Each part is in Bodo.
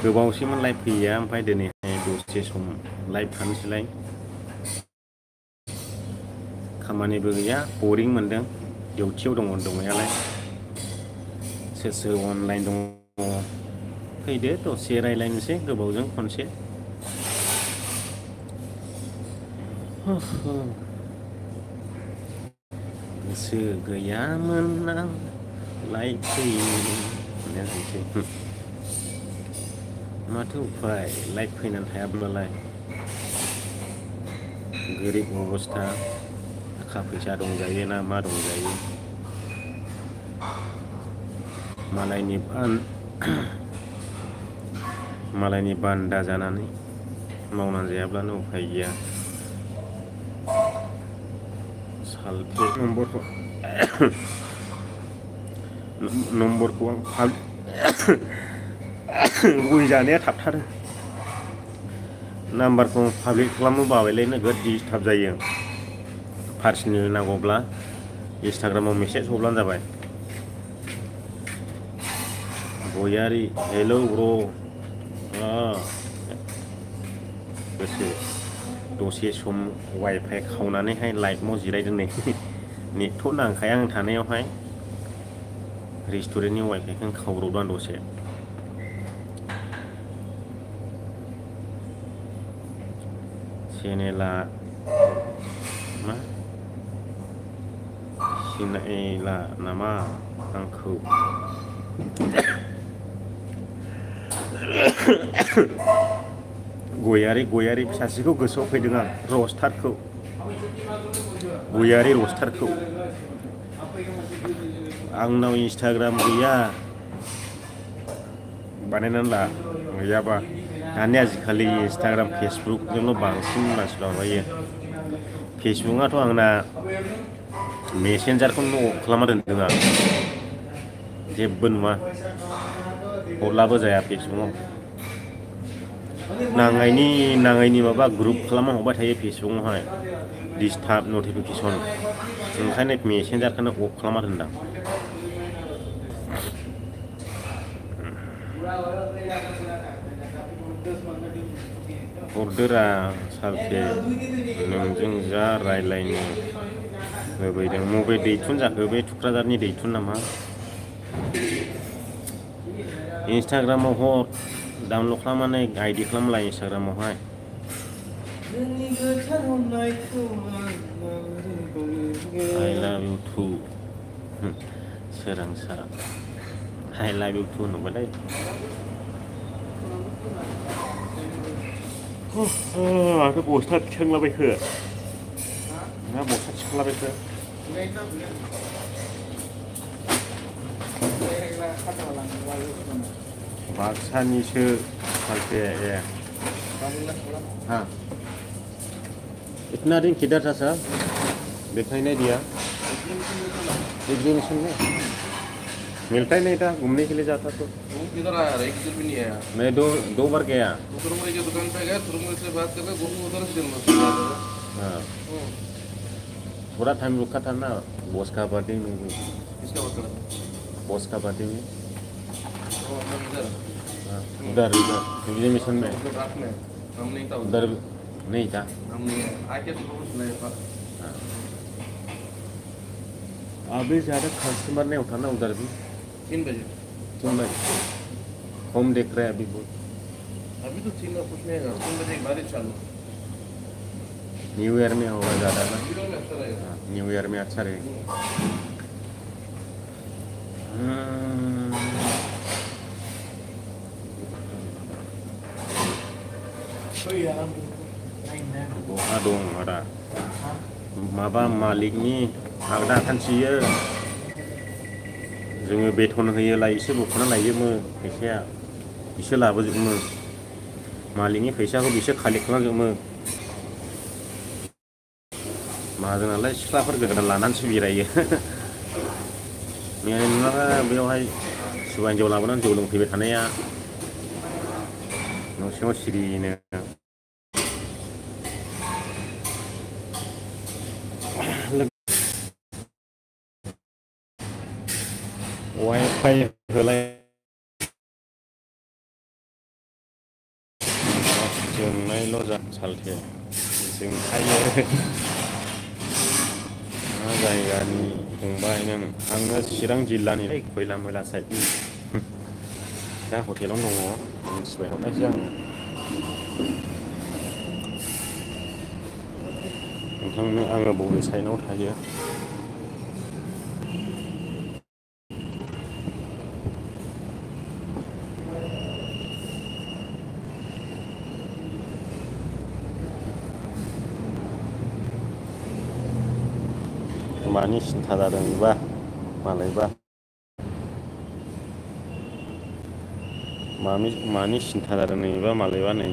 गोबावसैमोन लाइभ फैया ओमफ्राय दिनैहाय दसे सम लाइभ थानोसैलाय खामानिबो गैया बरिं मोनदों डिउटियाव दङ दंनायालाय सोर सोर अनलाइन दङ फैदो दसे रायज्लायनोसै गोबावजों खनसे गोसो गैयामोन आं लाइभ फैनो माथो उफाय लाइभ फैनानै थायाब्लालाय गोरिब अबस्था थाखा फैसा दंजायो ना मा दंजायो मालायनि बान्दा जानानै मावनानै जायाब्लानो उफाय गैया सालथे नम्बरखौ आं गय जानाया थाबथारो नाम्बारखौ पाब्लिक खालामनो बाबायलै नोगोद डिस्टार्ब जायो पार्सनेल नांगौब्ला इन्सटाग्रामाव मेसेज हरब्लानो जाबाय गयारि हेलौ ब्र गोसो दसे सम वाइफाइ खावनानैहाय लाइभआव जिरायदों नै नेटथ' नांखाया आं थानायावहाय रेस्टुरेन्टनि वाइफाइखौ खावब्रबदां दसे चेनेला मा सिनायला नामा आंखौ गयारि सासेखौ गोसोआव फैदों आं रस्टारखौ गयारि रस्टारखौ आंनाव इन्सटाग्राम गैया बानायनानै ला गैयाबा दानि आजिखालि इन्सटाग्राम फेसबुकजोंल' बांसिन मानसिफ्रा माबायो फेसबुकआथ' आंना मेसेन्जारखौनो अफ खालामना दोनदों आं जेबो नुवा हरलाबो जाया फेसबुकआव नाङैनि माबा ग्रुप खालामना हरबाय थायो फेसबुकआवहाय डिस्टार्ब नटिफिकेसन ओंखायनो मेसेन्जारखौनो अफ खालामना दोनदां हरदोरा सालथे नोंजों जा रायलायनो लुबैदों मबे दैथुन जाखो बे थुक्राझारनि दैथुन नामा इन्सटाग्रामाव हर डाउनलड खालामनानै आइडि खालामला इन्सटाग्रामावहाय आइ लाभ इउ टु सोरां आइ लाभ इउ टु होनबालाय माथो बस्था थिखांलाबायखो ना बस्था थिखांलाबायखो बाक्सानिसो सालथे हाँ इतना दिन किधर था सर दिखाई नहीं दिया एग्जीबिशन में मिलता ही नहीं था घूमने के लिए जाता तो किधर आया एक दिन भी नहीं आया मैं दो बार गया तुरमुरी की दुकान पे गया तुरमुरी से बात करके गुरु उधर से हाँ थोड़ा टाइम रुका था ना बॉस का बर्थडे में किसका बात कर बॉस का बर्थडे में इधर उधर एग्जीबिशन में रात में हम नहीं था उधर नहीं था हम नहीं आके तो कुछ नहीं था अभी ज़्यादा कस्टमर नहीं उठाना उधर भी 3 बजे होम देख रहे हैं अभी बहुत अभी तो 3 कुछ नहीं है 3 बजे एक बारिश चालू न्यू ईयर में होगा ज़्यादा ना अच्छा रहेगा न्यू ईयर में अच्छा रहेगा बहा दं आदा माबा मालिकनि आगदा आखान्थियो जोङो बेथन होयोला एसे बख'ना लायोमो फैसाया बिसोर लाबोजोबो मालिकनि फैसाखौ बिसोर कालेक्ट खालामजोबो माहाजोनालाय सिख्लाफोर गोदान लानानैसो बेरायो मैया नुलाङा बेयावहाय सुबा हिन्जाव लाबोनानै जौ लोंफैबाय थानाया न' सिङाव सिरिनो वाइफाइ होलाय जोंनायल' सालथे जोंखायो मा जायगानि फंबाय नों आङो चिरां जिल्लानि खयला मयला साइडनि दा हटेलावनो दङ मिथिबाय हरनायसै आङो नोंथांनो आङो बबे साइडआव थायो मानि सिन्था जादों बेबा मालायबा मानि सिन्था जादों नैबा मालायबा नै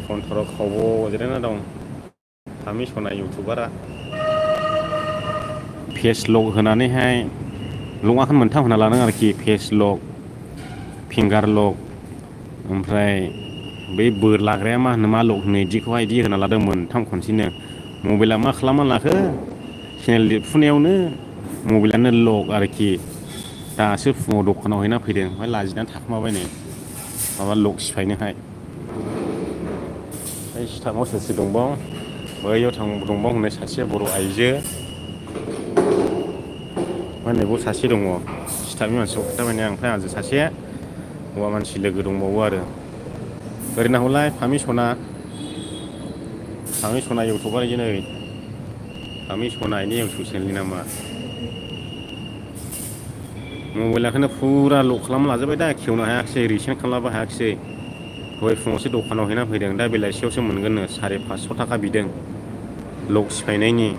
कन्ट्रल खावब जिरायना दं फामि सना इउटुबारा फेसलक होनानैहाय लकआखौ मोनथाम होना लादों आरोखि फेसलक फिंगार लक ओमफ्राय बै बोर लाग्राया मा होनो मा लक होनो बिदिखौहाय बिदि होना लादों मोनथाम खनसेनो मबाइला मा खालामना लाखो चेनेल लिरफुनायावनो मबाइलानो लक आरोखि दासो फुङाव दखानाव हैना फैदों ओमफ्राय लाजिनानै थाखोमाबायनो माबा लक सिफायनोहाय ओमफ्राय स्टाफआव सोर सोर दंबाव बैयाव दंबाव होननाय सासे बर' आइजो मा होनो बाव सासे दङ स्टाफनि मानसिखौ खोन्थाबायनो आं ओमफ्राय आंजों सासे हौवा मानसि लोगो दंबावो आरो ओरैना हरलाय फामि सना इउटुबार इयो नै फामि सना इनि इउटुब चेनेलनि नामा मबाइलखौनो फुरा लक खालामना लाजोब्बाय दा खेवनो हायाखिसै रिसेन्ट खालामनोबो हायाखिसै दहाय फुङावसो दखानाव हैना फैदों दा बेलासियावसो मोनगोननो 550 थाखा बिदों लक सिफायनायनि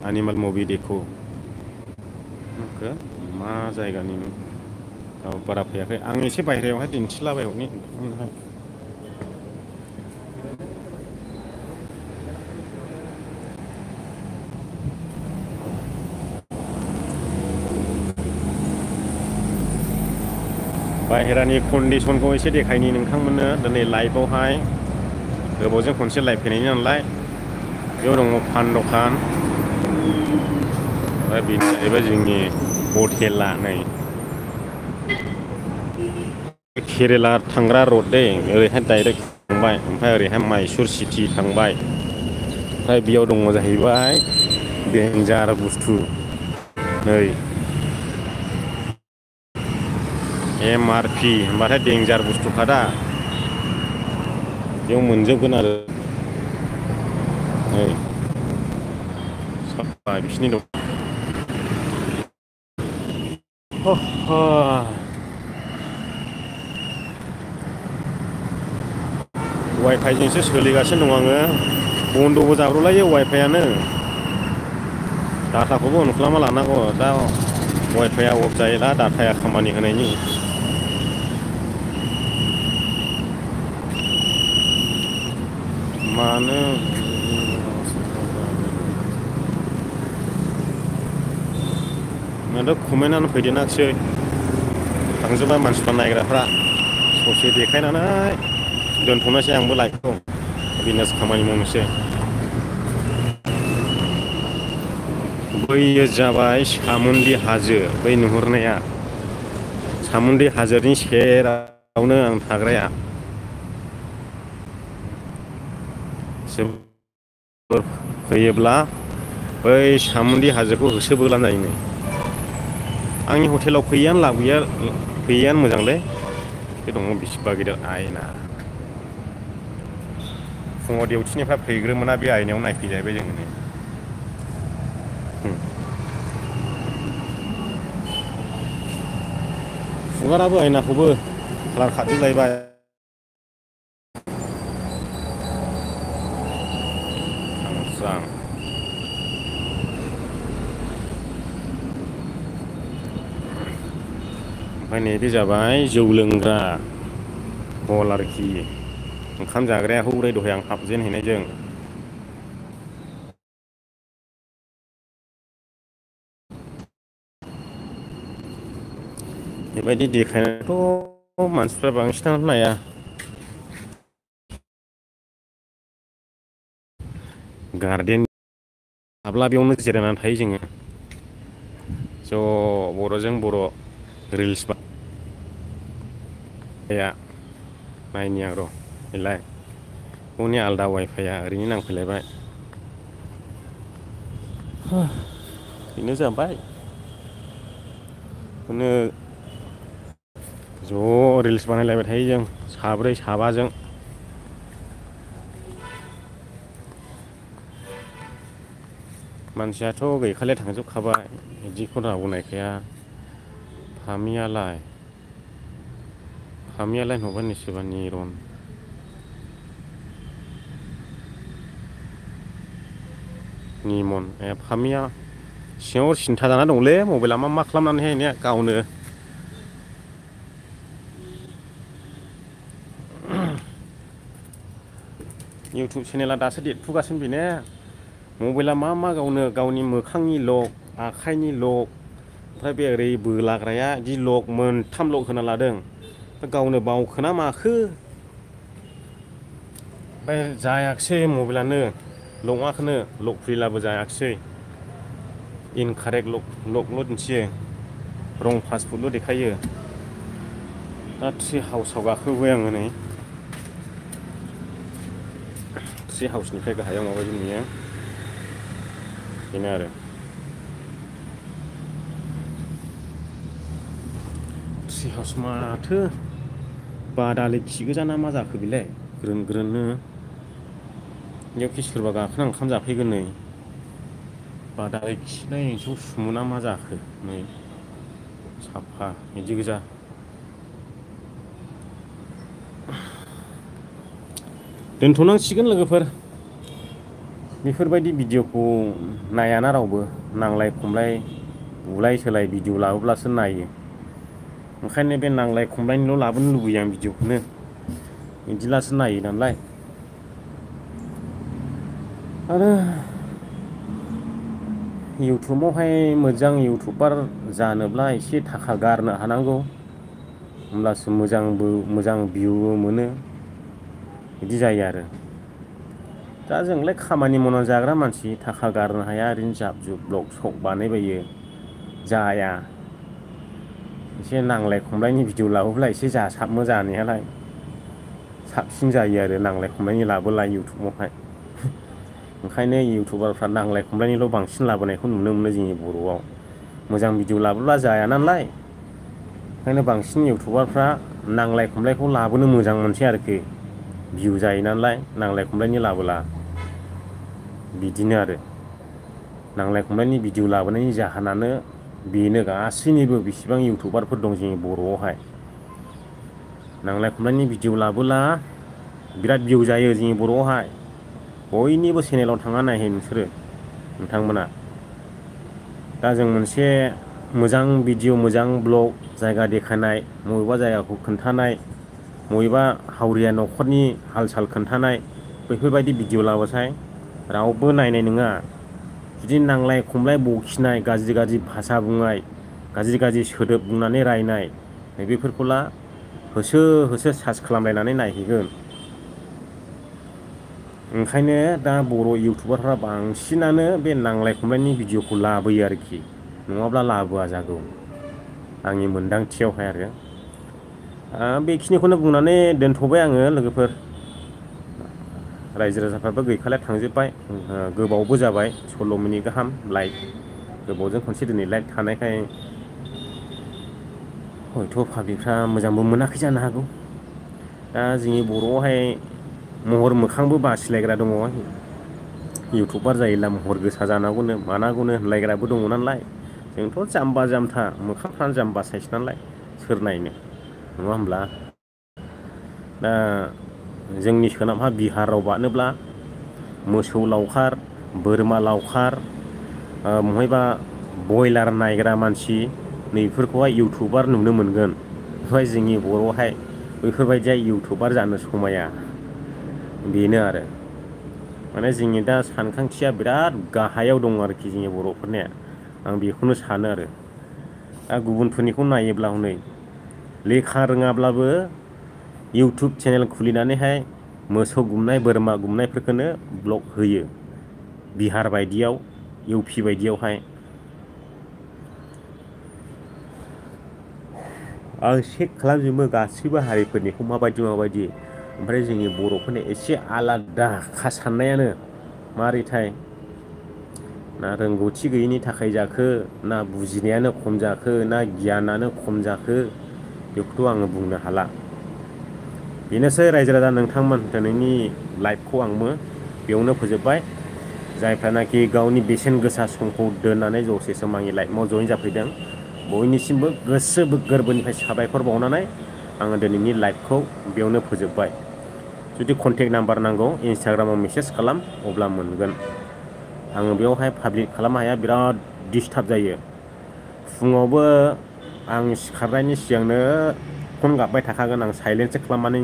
एनिमाल मुभि देखो मा जायगानि बारा फैयाखै आं एसे बायहेरायावहाय दिन्थिलाबायहरनि नोंथांनोहाय बाहेरानि कन्डिसनखौ एसे देखायनि नोंथांमोननो दिनै लाइभआवहाय गोबावजों खनसे लाइभ फैनायनि नालाय बेयाव दङ पान दखान ओमफ्राय बेनो जाहैबाय जोंनि हटेला नै केरेला थांग्रा रड दै ओरैहाय डाइरेक्ट थांबाय ओमफ्राय ओरैहाय माइसुर सिटि थांबाय ओमफ्राय बेयाव दङ जाहैबाय देन्जार बुस्थु नै MRP होनबाथाय देन्जार बुस्थुखा दा बेयाव मोनजोबगोन आरो नै साफा बिसिनि दं वाइफाइजोंसो सोलिगासिनो दं आङो बन्द'बो जाब्रलायो वाइफाइआनो डाटाखौबो अन खालामना लानांगौ दा वाइफाइआ अफ जायोला डाटाया खामानि होनायनि मानो नोंथ' कमेन्टआनो फैदेनाखिसै थांजोब्बाय मानसिफ्रा नायग्राफ्रा ससे देखायनानै दोनथ'नोसै आंबो लाइभखौ बिजनेस खामानि मावनोसै बैयो जाबाय सामुन्डी हाजो बै नुहुरनाया सामुन्डी हाजोनि सेरावनो आं थाग्राया सोरबा फैयोब्ला बै सामुन्डी हाजोखौ होसोबोब्लानो जायो नै आंनि हटेलाव फैयैयानो लाब गैया फैयैयानो मोजांलै बे दङ बिसिबा गिदिर आयना फुङाव डिउटिनिफ्राय फैग्रोमोना बे आयनायाव नायफैजाहैबाय जोङो नै फुगाराबो आयनाखौबो कालार खारजोबलायबाय स्रां ओमफ्राय नैबे जाबाय जौ लोंग्रा हल आरोखि ओंखाम जाग्राया हौरै दहाय आं हाबजेनहैनायजों बेबायदि देखायनायथ' मानसिफ्रा बांसिनानो नाया गार्डेन हाब्ला बेयावनो जिरायनानै थायो जोङो ज' बर'जों बर' रिल्स या नायनि आं र' बेलाय फुंनि आलदा वाइफाइआ ओरैनो नांफैलायबाय बेनो जाबाय बेखौनो ज' रिल्स बानायलायबाय थायो जों साब्रै साबाजों मानसियाथ' गैखाले थांजोबखाबाय बिदिखौ रावबो नायखाया फामियालाय नुबा निसोबा निरन निमन फामिया सिङाव सिन्था जाना दंलै मबाइला मा खालामनानैहाय ने गावनो इउटुब चेनेला दासो देरफुगासिनो बेने मबाइला मा गावनो गावनि मोखांनि लक आखाइनि लक ओमफ्राय बे ओरै बोलाग्राया बिदि लक मोनथाम लक होना लादों गावनो बावखोना माखो ओमफ्राय जायाखिसै मबाइलानो लकआखौनो लक खुलिलाबो जायाखिसै इनकारेक्ट लकल' दिन्थियो रं पासपुर्टल' देखायो दा ट्रि हाउसाव गाखोबाय आङो नै ट्रि हाउसनिफ्राय गाहायाव माबायदि नुयो बेनो आरो ट्रि हाउस माथो बादालि खि गोजा ना मा जाखो बेलाय ग्रोन ग्रोननो बेयावखि सोरबा गाखोना ओंखाम जाफैगोन नै बादालि खिनाय नोंसोर सुमुना मा जाखो नै साफा बिदि गोजा दोनथ'नांसिगोन लोगोफोर बेफोरबायदि भिडिअखौ नायाना रावबो नांलाय खमलाय बुलाय सोलाय भिडिअ लाबोब्लासो नायो ओंखायनो बे नांलाय खमलायनिल' लाबोनो लुबैयो आं भिडिअखौनो बिदिब्लासो नायो नालाय आरो इउटुबावहाय मोजां इउटुबार जानोब्ला एसे थाखा गारनो हानांगौ होमब्लासो मोजां भिउबो मोनो बिदि जायो आरो दा जोंलाय खामानि मावनानै जाग्रा मानसि थाखा गारनो हाया ओरैनो जाब जुब ब्लग सक बानायबायो जाया एसे नांलाय खमलायनि भिडिअ लाबोब्ला एसे जासाबो जानायालाय साबसिन जायो आरो नांलाय खमलायनि लाबोला इउटुबावहाय ओंखायनो इउटुबारफ्रा नांलाय खमलायनिल' बांसिन लाबोनायखौ नुनो मोनो जोंनि बर'आव मोजां भिडिअ लाबोब्ला जाया नालाय ओंखायनो बांसिन इउटुबारफ्रा नांलाय खमलायखौ लाबोनो मोजां मोनसै आरोखि भिउ जायो नालाय नांलाय खमलायनि लाबोला बिदिनो आरो नांलाय खमलायनि भिडिअ लाबोनायनि जाहोनानो बेनो गासैनिबो बेसेबां इउटुबारफोर दं जोंनि बर'आवहाय नांलाय खमलायनि भिडिअ लाबोला बिराद भिउ जायो जोंनि बर'आवहाय बयनिबो चेनेलाव थांना नायहै नोंसोरो नोंथांमोना दा जों मोनसे मोजां भिडिअ मोजां ब्लग जायगा देखायनाय बबेबा जायगाखौ खोन्थानाय बबेबा हावरिया न'खरनि हाल साल खोन्थानाय बेफोरबायदि भिडिअ लाबोथाय रावबो नायनाय नङा जुदि नांलाय खमलाय बखिनाय गाज्रि भाषा बुंनाय गाज्रि सोदोब बुंनानै रायनाय बेफोरखौला होसो सार्च खालामलायनानै नायहैगोन ओंखायनो दा बर' इउटुबारफ्रा बांसिनानो बे नांलाय खमलायनि भिडिअखौ लाबोयो आरोखि नङाब्ला लाबोआ जागौ आंनि मोनदांथियावहाय आरो बेखिनिखौनो बुंनानै दोनथ'बाय आङो लोगोफोर रायजो राजाफ्राबो गैखाला थांजोब्बाय गोबावबो जाबाय 16 मिनिट गाहाम लाइक गोबावजों खनसे दिनै लाइक थानायखाय हयथ' पाब्लिकफ्रा मोजांबो मोनाखै जानो हागौ दा जोंनि बर'आवहाय महर मोखांबो बासिलायग्रा दङ इउटुबार जायोब्ला महर गोसा जानांगौनो मानांगौनो होनलायग्राबो दङ नालाय जोंथ' जाम्बा जाम्था मोखांफ्रानो जाम्बा साइस नालाय सोर नायनो नङा होमब्ला दा जोंनि सोनाबहा बिहाराव बारनोब्ला मोसौ लावखार बोरमा लावखार बहायबा बयलार नायग्रा मानसि नैफोरखौहाय इउटुबार नुनो मोनगोन ओमफ्राय जोंनि बर'आवहाय बैफोरबायदिया इउटुबार जानो समाया बेनो आरो माने जोंनि दा सानखांथिया बिराद गाहायाव दङ आरोखि जोंनि बर'फोरनिया आं बेखौनो सानो आरो दा गुबुनफोरनिखौ नायोब्ला हनै लेखा रोङाब्लाबो इउटुब चेनेल खुलिनानैहाय मोसौ गुमनाय बोरमा गुमनायफोरखौनो ब्लग होयो बिहार बायदियाव इउ पि बायदियावहाय आं चेक खालामजोबो गासैबो हारिफोरनिखौ माबायदि ओमफ्राय जोंनि बर'फोरनि एसे आलादाखा साननायानो मारैथाय ना रोंगौथि गैयिनि थाखाय जाखो ना बुजिनायानो खम जाखो ना गियानानो खम जाखो बेखौथ' आङो बुंनो हाला बेनोसै रायजो राजा नोंथांमोन दिनैनि लाइभखौ आंबो बेयावनो फोजोबबाय जायफ्रानाखि गावनि बेसेन गोसा समखौ दोननानै जसे सम आंनि लाइभआव जयेन जाफैदों बयनिसिमबो गोसो गोरबोनिफ्राय साबायखर बावनानै आङो दिनैनि लाइभखौ बेयावनो फोजोबबाय जुदि कन्टेक्ट नाम्बार नांगौ इन्सटाग्रामाव मेसेज खालाम अब्ला मोनगोन आङो बेयावहाय पाब्लिक खालामनो हाया बिराद डिस्टार्ब जायो फुङावबो आं सिखारनायनि सिगांनो फन गाबबाय थाखागोन आं साइलेन्टसो खालामनानै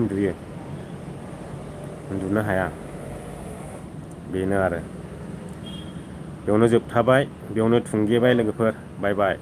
उन्दुनो हाया बेनो आरो बेयावनो जोबथाबाय बेयावनो थुंगेबाय लोगोफोर बाय बाय